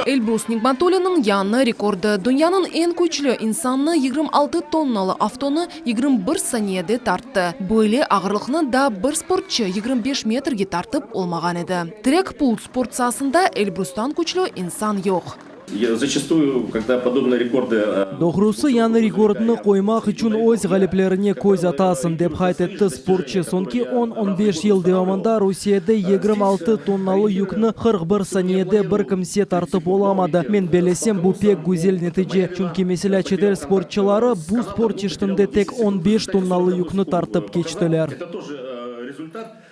Elbrus Nigmatullinniñ yañı rekordı, dünyanıñ eñ küçlü insanı 26 tonnalı avtonı 21 saniyede tarttı. Böyle ağırlıqnı daa bir sportçı 25 metrge tartıp olmağan edi. Trek-pul sport saasında Elbrustan küçlü insan yoq. Doğrusı, yañı rekordnı qoymaq içün öz ğaliplerine köz atasıñ, dep qayd etti sportçı. Soñki on, on beş yıl devamında Rusiyede 26 tonnalı yükni 41 saniyede bir kimse tartıp olamadı. Men bellesem, bu pek güzel netice, çünki, meselâ, çetel sportçıları bu sport çeşitinde tek on beş tonnalı yükni tartıp keçtiler.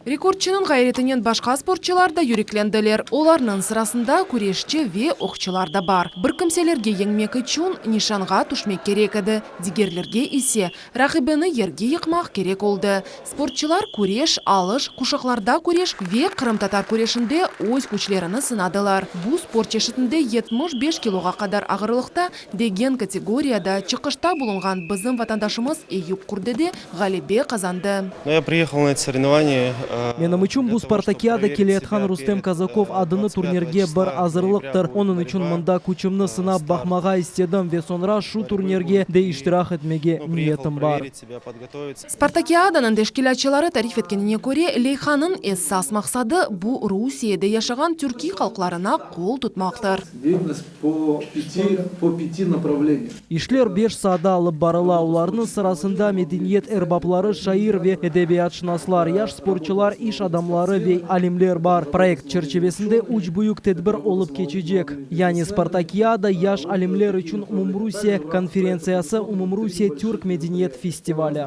Rekordçınıñ ğayretinen başqa sportçılar da yüreklendiler. Olarnıñ sırasında küreşçi ve oqçılar da bar. Bir kimselerge yeñmek içün nişanğa tüşmek kerek edi, digerlerge ise, raqibini yerge yıqmaq kerek oldı. Sportçılar küreş, alış, quşaqlarda küreş ve qırımtatar küreşinde öz küçlerini sınadılar. Bu sport çeşitinde 75 kiloğa qadar ağırlıqta degen kategoriyada çıqışta bulunğan bizim vatandaşımız Eyüp Qurtdede ğalebe qazandı. Menim içün bu spartakiada keleyatqan Rustem Kazakov adına turnirge bir azırlıqtır. Onıñ içün mında küçümni sınap baqmağa istedim ve soñra şu turnirge de iştirak etmege niyetim bar. Spartakiadanıñ teşkilâtçıları tarif etkenine köre, leyhanıñ esas maqsadı, bu Rusiyede yaşağan türkiy halqlarına qol tutmaqtır. İşler beş saada alıp barıla, olarnıñ sırasında medeniyet erbapları, şair ve edebiyatşınaslar, yaş sportçılar, iş adamları ve alimler bar. Proyekt çerçivesinde üç büyük tedbir olıp keçecek, yani Spartakiada, yaş alimler içün Umumrusiye konferentsiyası, Umumrusiye türk medeniyet festivali.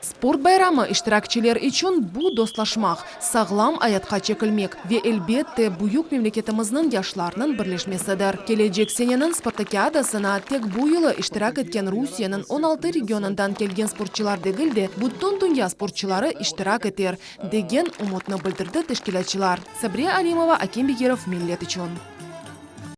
Sport bayramı iştirakçiler içün bu dostlaşmaq, sağlam ayatqa çekilmek ve, elbette, büyük memleketimizniñ yaşlarınıñ birleşmesidir. Kelecek seneniñ Spartakiadasına tek bu yılı iştirak etken Rusiyeniñ 16 regionından kelgen sportçılar degil de, bütün dünya sportçıları iştirak eter, degen ümütni bildirdi teşkilâtçılar. Sabriye Alimova, Akim Bekirov, Millet içün.